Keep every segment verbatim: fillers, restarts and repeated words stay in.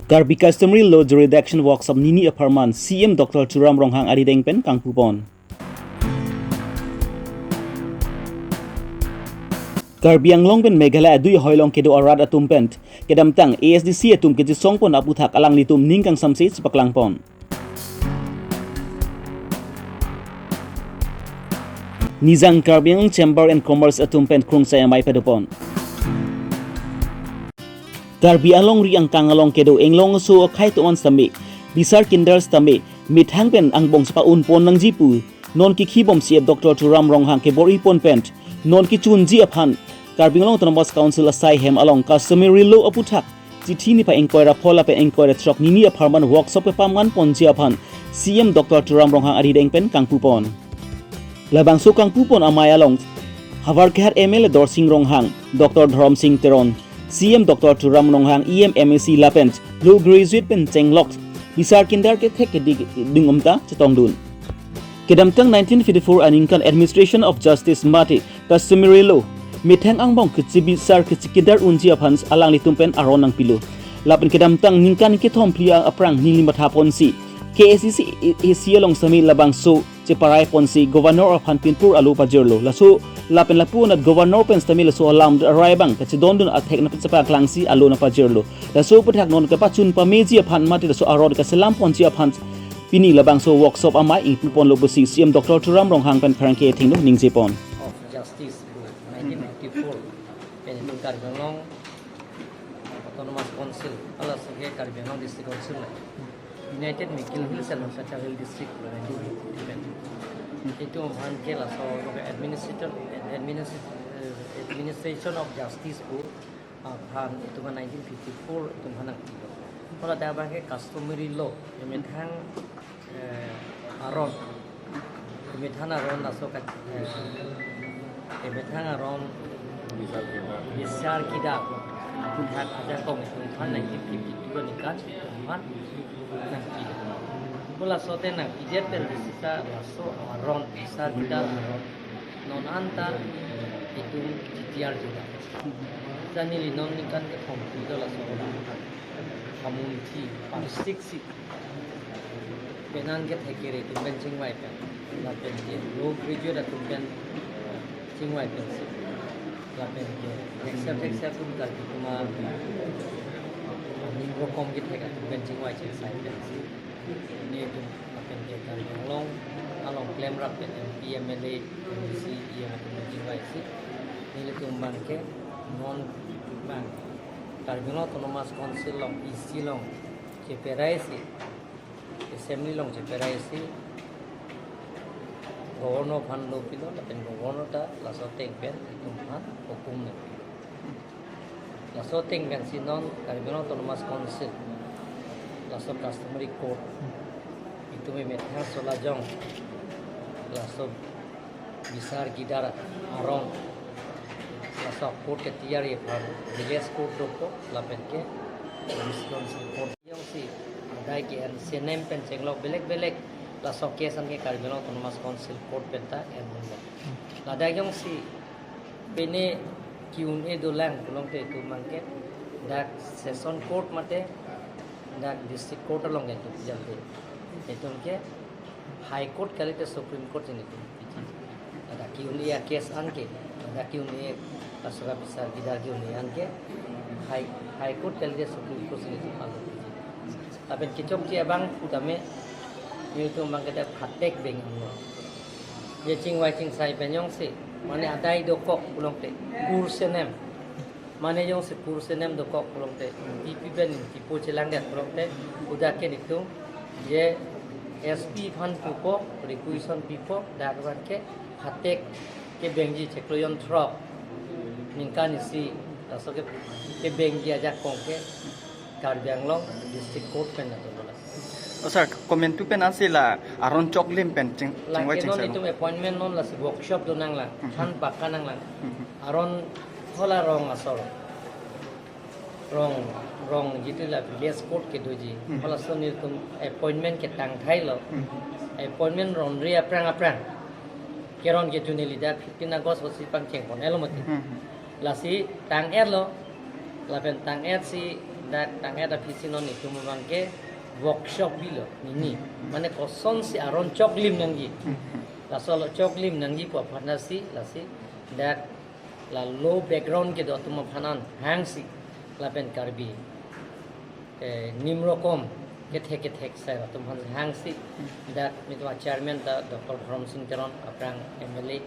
Karbi Customary Law Jurisdiction Workshop nini apharman C M Doctor Tuliram Ronghang arideng pen kangpupon. Karbi Anglong pen Meghalaya adui ahoi along kedo arat atum pen kedamtang A S D C atum kechisongpon aputhak alanglitum ning kangsamse chepaklangpon. Nijang Karbi Anglong Chamber and Commerce atum pen krungsai amei padopon. Karbi Anglong ri angkang along kedo inglong aso akhei atum an sitame, bisar kindar sitame, methang pen angbong chepa-unpon nangji pu non kekhibom C M Doctor Tuliram Ronghang kebor-ipon pen non kechunji aphan Karbi Anglong Autonomous Council asai hem along customary law aputhak chithi niphai ingkoi ra pho lapen ingkoi ra throk nini apharman workshop kepamngan ponji aphan C M Doctor Tuliram Ronghang arideng pen kangpupon. Labangso kangpupon amei along Howraghat M L A Dorsing Ronghang, Doctor Dhorom Sing Teron, C M Doctor Tuliram Ronghang, E M, M A C lapen law graduate pen chenglok bisar kindar kethek kedi ding umta chetongdun. Kedamtang nineteen fifty-four aningkan Administration of Justice mate customary law, methang angbong kechibisar kechikindar unji aphan alanglitum pen aron nangpilo. Lapen kedamtang ningkan kethom phli aphrang neli mathaponsi K S A C, A C along sitame labangso cheparai ponsi Governor aphan pinpur alo pajirlo. Laso lapen lapu anat Governor pen sitame laso alam arai abang kachedondun athek nangchepaklangsi alo nangpajirlo. Laso aputhak non kepachun pameji aphan mate laso aron kaselam ponji aphan pini labangso workshop amei ingpuponlo pusi C M Doctor Tuliram Ronghang pen pherangke thengno ningjepon. Of Justice nineteen fifty-four pen itum Karbi Anglong Autonomous Council, halaso ke Karbi Anglong District Council la United Mikir Hills and North Central Hill District la nineteen fifty-four pen. Itum aphan ke laso ke administrator, administ-, eh, Administration of Justice pu aphan itum aphan nineteen fifty-four itum aphan nangpilo. Hala dak abang ke customary law, emethang, eh, aron, emethang aron laso ka, eh, emethang aron bisar kidar aputhak ajakong itum aphan nineteen fifty-two aningkan itum aphan nangpilo. Pu laso te nangpidet pen sita laso aron bisar kidar aron non anta itum chitiar juga. Sani li non ningkan kethom phli do laso aron. Kamunthi, parsik si. Penang kethek kere atum pen chingvai pen. Lapen ke law graduate atum pen chingvai pensi. Lapen ke thekser thekser atum Karbi atum aning rokom kethek atum pen chingvai chingsai pensi. Nelitum lapen ke Karbi Anglong along klemrap pen M P, M L A, M D C, E M atum pen chingvaisi. Nelitum abang ke non abang Karbi Anglong Autonomous Council along, E C along cheperaisi, Assembly along cheperaisi, Governor aphan law pilo, lapen Governor ta laso ateng pen itum aphan hukum nangpilo. Laso ateng pensi non Karbi Anglong Autonomous Council, laso customary court, itum emethang aso lajong, laso bisar kidar aron, laso court ketiyari aphan village court dokok lapen ke District Council court. Jongsi adai ke-en senem pen chenglok belek belek laso case an ke Karbi Anglong Autonomous Council court pen ta en unlo. Ladak jongsi pine Q and A dolang pulote itum abang ke dak session court mate dak district court along ke itum jam de. Itum ke High Court kalite Supreme Court si nelitum piji. Ladak Q and A case an ke, ladak Q and A laso ka bisar kidar Q and A an ke High, High Court kalite Supreme Court si nelitum palo piji. Lapen kechokche abang putame nelitum abang ke dak phatek beng angno. Je chingvai chingsai pen jongsi, mane adai dokok pulote, kur senem. Mane jongsi kur senem dokok pulote, T P pen T P chelang det pulote, udak ke nelitum je S P aphan pupo, requisition pipo, dak abang ke phatek kebengji chiklo jon throk ningkan isi, laso ke kebengji ajakong ke Karbi Anglong District Court pen atum bola. Oh, sir, komantu pen ansi la aron choklim pen ching, chingvai lake non chingsai itum appointment non lasi workshop do nanglang, Hmm. than pakka nanglang. Hmm. Aron hola rong asor. Rong, rong jitu la village court kedoji. Hmm. Hola ason itum appointment ketang thailo. Hmm. Appointment ronri aphrang aphrang. Keron ke June lida fifteen August hosi pangcheng pon elo mati. Hmm. Lasi tang-etlo. Lapen tang-etsi Dak tangka ta phisi non itum abang ke workshop bilo nini. Mane kosonsi aron choklim nangji. Laso lo choklim nangji pu aphan si lasi dak la low background kedo atum aphan an hangsi lapen Karbi eh, nimrokom kethek kethek sai atum aphan hangsi dak mitua chairman ta Doctor Dhorom Sing Teron, aphrang M L A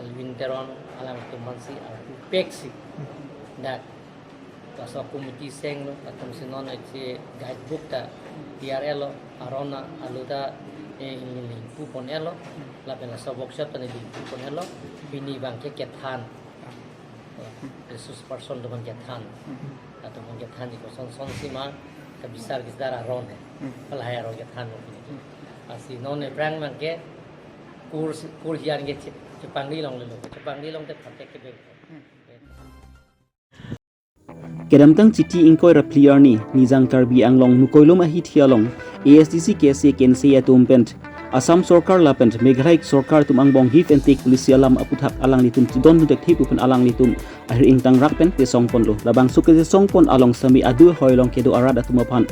Elwin Teron, alangtum aphan si arpu peksi dak laso committee senglo, latum si non isi guidebook ta T R L lo, arona alu ta eh, ingling pu pon elo, lapen laso workshop ta ingling pu pon elo, pini abang ke kethan resource person atum aphan kethan. Atum aphan kethan di kosonson si ma kabisar kisdar aron he. Palahai aron kethan mo pini. Lasi non aphrang abang ke kur kur hian ke che- chepangri longlelo. Chepangri long te phatek ke beng. Kedamtang Chiti ingkoi ra phli arni Nijang Karbi Anglong Mukoilum ahithi along A S D C K S A K N C A atum pen Assam Sorkar lapen Meghalaya Sorkar atum angbong give and take policy alam aphuthak alanglitum chidon mudak thip pen alanglitum ahir ingtangrak pen chesong ponlo. Labangso kechesong pon along sitame adu ahoi along kedo arat atum aphan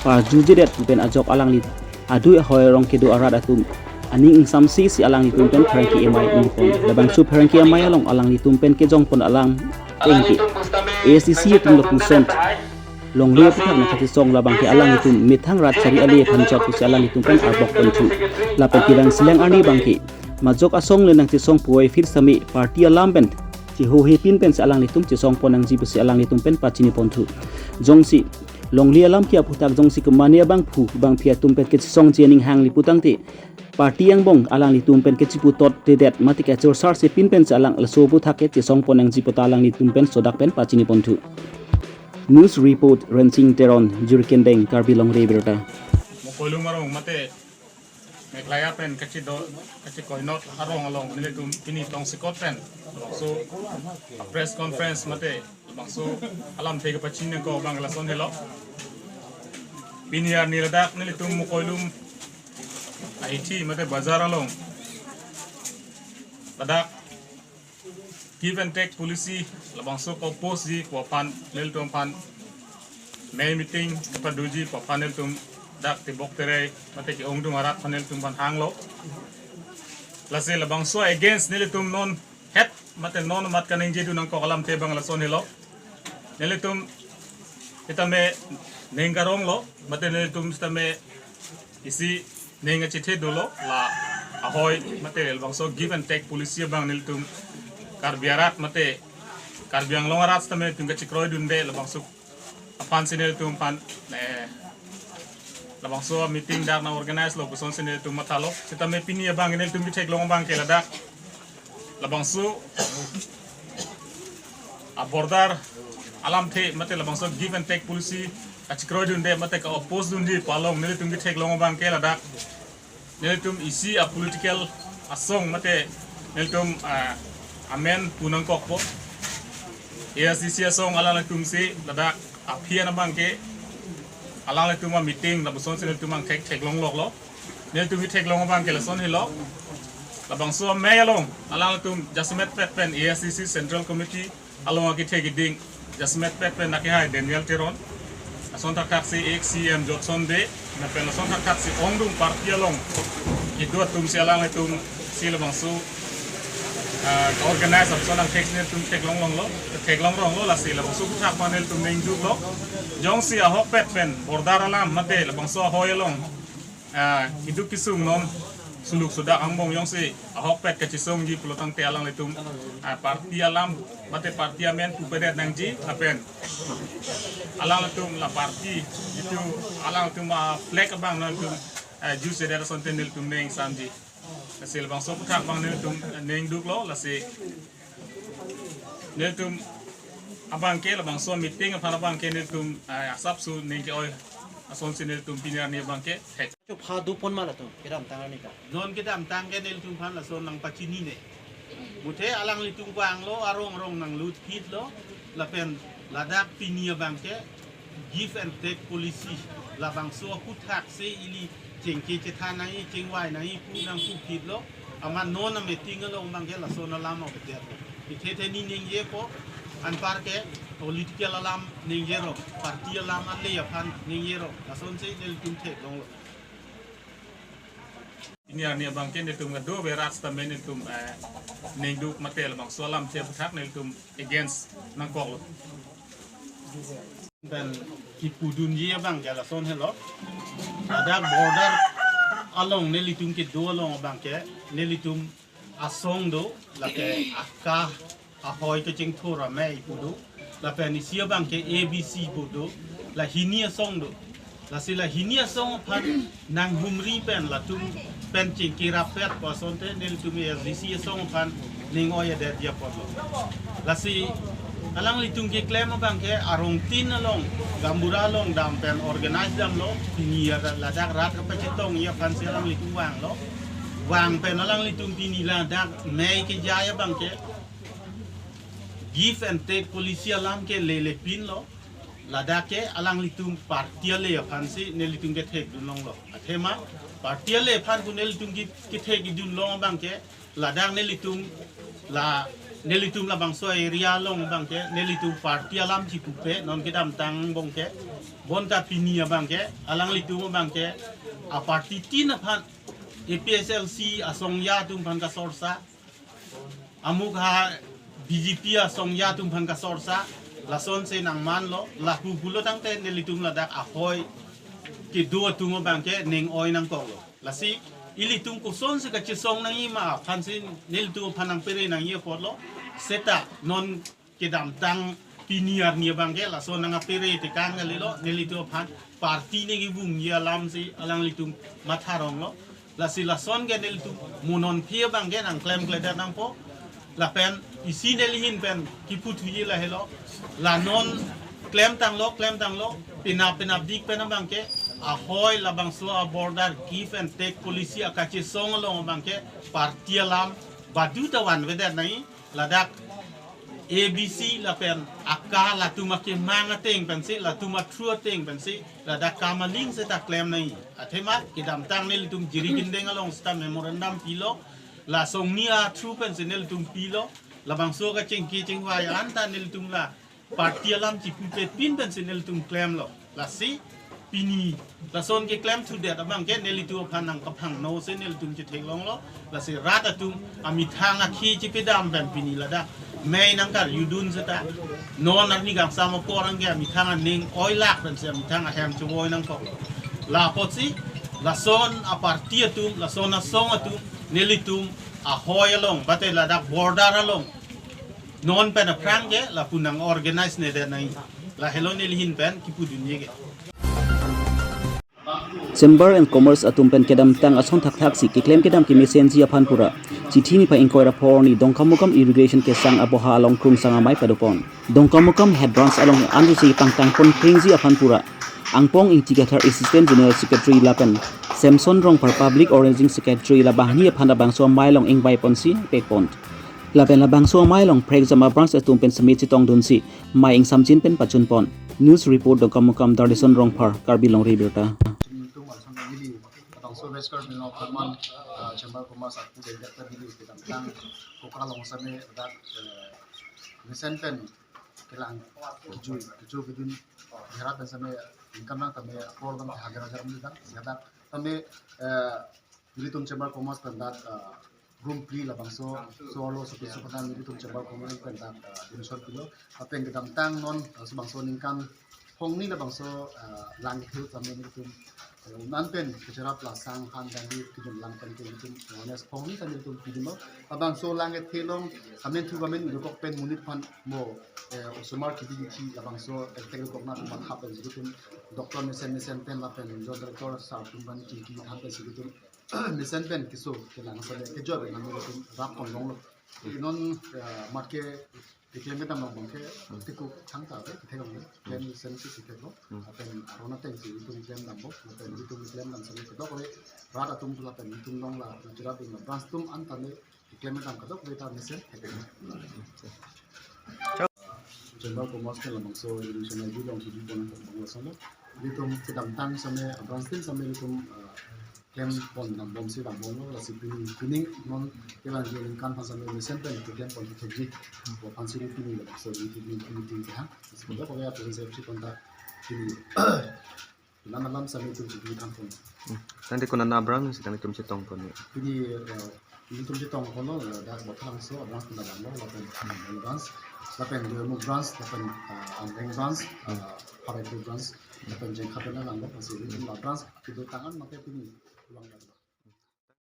parjujedet pen ajok alangli adu ahoi along kedo arat atum aning ingsamsi si alanglitum pen pherangke amei ungpon. Labangso pherangke amei along alanglitum pen kejong pon alam tengke A S D C atum lapuson longle aphuthak nangkachesong labang ke alanglitum methang rat sari ali aphan chok si alanglitum pen arbok ponthu. Lapen kedang selang arni abang ke majok asong le nangchesong puvoiphit sitame party alam pen chehohe pin pen si alanglitum chesong pon nangji pusi alanglitum pen pachini ponthu. Jongsi longle alam ke aphuthak jongsi kemane abangphu bangphi atum pen kechesongji aning hangli putangte party angbong alanglitum pen kechiputot tedet mate kachorsar si pin pen si alang laso aphuthak ke chesong pon nangji puta alanglitum pen sodak pen pachini ponthu. News report Rensing Teron, Jurkendeng, Karbi Longri Abirta. Mukoilum arong mate Meghalaya pen kachido kachikoinot arong along nelitum pini tongsekot pen so press conference mate bangso alamthe kepachini ko abang lason helo. Pini arni ladak nelitum Mukoilum ahithi mate bazar along ladak give and take policy labangso ko-oppose ji pu aphan nelitum aphan mei meeting kepadoji pu aphan nelitum dak tebok terei mate ke-ongdung arat aphan nelitum aphan hanglo. Lasi labangso against nelitum non het mate non mat kaningje dun nangkok alamthe abang lason helo. Nelitum sitame ning karonglo mate nelitum sitame isi ning achethe dolo la ahoi mate labangso give and take policy abang nelitum Karbi arat mate Karbi Anglong arat sitame nelitum kachikroi dunde labangso aphan si nelitum aphan eh, labangso meeting dak nang-organize lo puson si nelitum mathalo. Sitame pini abang nelitum ketheklong abang ke ladak labangso a-border alamthe mate labangso give and take policy kachikroi dunde mate ka-oppose dunde pu along nelitum ketheklong abang ke ladak nelitum isi a-political asong mate nelitum ah, amen pu nangkokpo. A S D C asong alanglitum si ladak aphi an abang ke alanglitum a-meeting lapuson si nelitum angthek theklong loklo. Nelitum ketheklong abang ke lason helo. Labangso amei along alanglitum jasemet pet pen A S D C Central Committee along akethe keding jasemet pet pen akehai Daniel Teron, lason thakthak si ex C M Jotson Bey, lapen lason thakthak si ongdung party along kedo atum si alanglitum si labangso ah, organize lapuson angthek si nelitum theklong longlo, theklong ronglo lasi labangso aphuthak ma nelitum ning duklo. Jongsi ahokpet pen border alam mate labangso ahoi along ah, keduk kesung non suluk sudak angbong jongsi ahokpet kachesongji pulo tangte alanglitum ah, party alam mate party amen pupedet nangji lapen alanglitum la party itu alanglitum ah, flag abang nangtum ah, juice edet asonte nelitum ning samji. Lasi labangso aphuthak abang nelitum ning duklo lasi nelitum abang ke labangso meeting aphan abang ke nelitum ah, asapso ning ke-oi asonsi nelitum pini arni abang ke thek. Chopha dopon ma latum kedamtang arni ta. Non kedamtang ke nelitum aphan lason nangpachinine. Muthe alanglitum vanglo arong arong nanglut phitlo lapen ladak pini abang ke give and take policy labangso aphuthak si ili chingki chethan nangji chingvai nangji pu nangpu phitlo. Amat non a meeting along abangke lason alam avedet. Ithe the ni ningjepo, anparke political alam ningjero, party alam ale aphan ningjero. Lasonsi nelitum theklonglo. Pini arni abangke nelitum kado berat sitame nelitum, eh, ningduk mate labangso alamthe aphuthak nelitum against nangkoklo. Pen kipudunji abangke lason helo. Ladak border along nelitum kedo along abangke nelitum asong do, lake aka ahoi kechengthur amei pu do, lapen isi abangke A B C pu do, la hini asong do. Lasi la hini asong aphan nanghumri pen latum pen chingki rapet ko asonte nelitum A S D C asong aphan ning-oi adet dia apotlo. Lasi alanglitum keklem abangke arong tin along, Gaonbura along dam pen organize damlo, pini ladak rat kapachetongji aphansi alanglitum vanglo. Vang pen alanglitum pini ladak mei kejai abangke give and take policy alam ke lele pinlo. Ladak ke alanglitum party ale aphansi nelitum kethekdunlonglo. Athema party ale aphan pu nelitum ke, kethekdunlong abangke ladak nelitum la, nelitum labangso area along abangke nelitum party alam chipupe non kedamtang abangke. Bonta pini abangke alanglitum abangke a party tin aphan A P H L C asongja atum aphan kasorsa, amuk ha B J P asongja atum aphan kasorsa, lasonsi nangmanlo, lapu pulo tangte nelitum ladak ahoi kedo atum abangke ning-oi nangkoklo. Lasi ilitum kosonsi kachesong nangji ma aphansi nelitum aphan nangpere nangji apotlo. Seta non kedamtang pini arni abangke lason nangpere tekang kalilo, nelitum aphan party ne kevungji alamsi alanglitum matharonglo. Lasi lason ke nelitum mo non aphi abangke nangklemkledet nangpo. Lapen isi neli ahin pen kipu thuji lahelo. La non klemtanglo, klemtanglo, penap penapdik pen abangke ahoi labangso a border give and take policy akachesong along abangke party alam baduta vanvedet nangji. Ladak A B C lapen aka latum akemang ateng pensi, latum a-through ateng pensi ladak kam aling seta klem nangji. Athema kedamtang nelitum Jirikindeng along seta memorandum pilo, la songni a-through pensi nelitum pilo, labangso kachingki chingvai anta nelitum la party alam chipupe pin pensi nelitum klemlo. Lasi pini lason keklem thudet abangke nelitum aphan nangkaphangno si nelitum chetheklonglo. Lasi rat atum amethang akhi chipedam pen pini ladak mei nangkarjudun seta non arni kangsam apor abangke amethang aning oilak pensi amethang ahem chevoi nangkok. La apotsi lason a party atum, lason asong atum nelitum ahoi along, bate ladak border along non pen aphrang ke lapu nang-organize nedet nangji. Lahelo neli ahin pen kipudunji ke. Chamber and Commerce atum pen kedamtang ason thakthaksi keklem kedam kemesenji aphan pura Chiti niphai ingkoi ra pho arni Dongkamukam irrigation kesang aboha along krungsang amei padopon. Dongkamukam Head Branch along anrusi pangtangpon krengji aphan pura Angpong Ingti Kathar Assistant General Secretary lapen Samson Rongphar Public Organizing Secretary la banghini aphan labangso amei along ingvaiponsi pekpon. Lapen labangso amei along prekjam a-branch atum pen semi chetongdunsi mei ingsamjin pen pachunpon. News report Dongkamukam, Darlison Rongphar, Karbi Longri Abirta. Tum alsam neli, labangso West Karbi Anglong Autonomous, ah, Chamber of Commerce aku dan jakta neli kedamtang Kokra along same dak, eh, mesen pen kelang keju keju kedun hera pen same income nang tame apor bang hajar hajar mili dang siadak tame, eh, nelitum Chamber of Commerce pen dak, eh, room free labangso so alo so pisu kata nelitum Chamber of Commerce pen dak, eh, donation pilo. Lapen kedamtang non, eh, so bangso ningkan phongni labangso, eh, lang kethe tame nelitum, eh, un-an pen kecherap la sang han dan di kejun lang pen ke nelitum awareness phongni tame nelitum pidunlo. Labangso lang kethe along amen thu amen dokok pen monit aphan mo, eh, osomar kiti kiti labangso, eh, tek dokok na matha pensi nelitum doctor mesen mesen pen lapen Joint Director sir atum pen kiki than pensi nelitum mesen pen keso kelang sale kejor pen nelitum rap ponlonglo. Non, eh, mat ke keklem kedam abangke, hmm, tiko thangta ke, kethek abangke, klem mesen si ketheklo. Hmm. Lapen aron atengsi nelitum klem dampo, lapen nelitum klem dam sale kedokave, rat atum lapen nelitum along la, Gujarat along la, branch atum an tame, keklem kedam kedokave ta mesen, kethek. Chamber of Commerce ke labangso, education alongsi pon bangla solo. Nelitum kedamtang same, branch tin same nelitum, eh, klempon dambomsi dambomlo, lasi pini, pini non kevangji aningkan aphan sami mesen pen keklempon thekji. Bo aphansi pini labangso meeting, meeting, meeting keha. Lasi kodak kodak aphan sami chepon ta pini. Lam lam sami tum chepon tangpon. Hmm. Tangte konat abranch si tangte tum chetongpon ni? Pini, eh, ilitum chetongponlo, eh, Das Bothangsong abranch pen labanglo, lapen Amreng branch, lapen Doimu branch, lapen, eh, Amreng branch, eh, Pharaipu branch, lapen Jengkha pen labanglo, lasi ilitum abranch kedotang an mate pini pulang labang.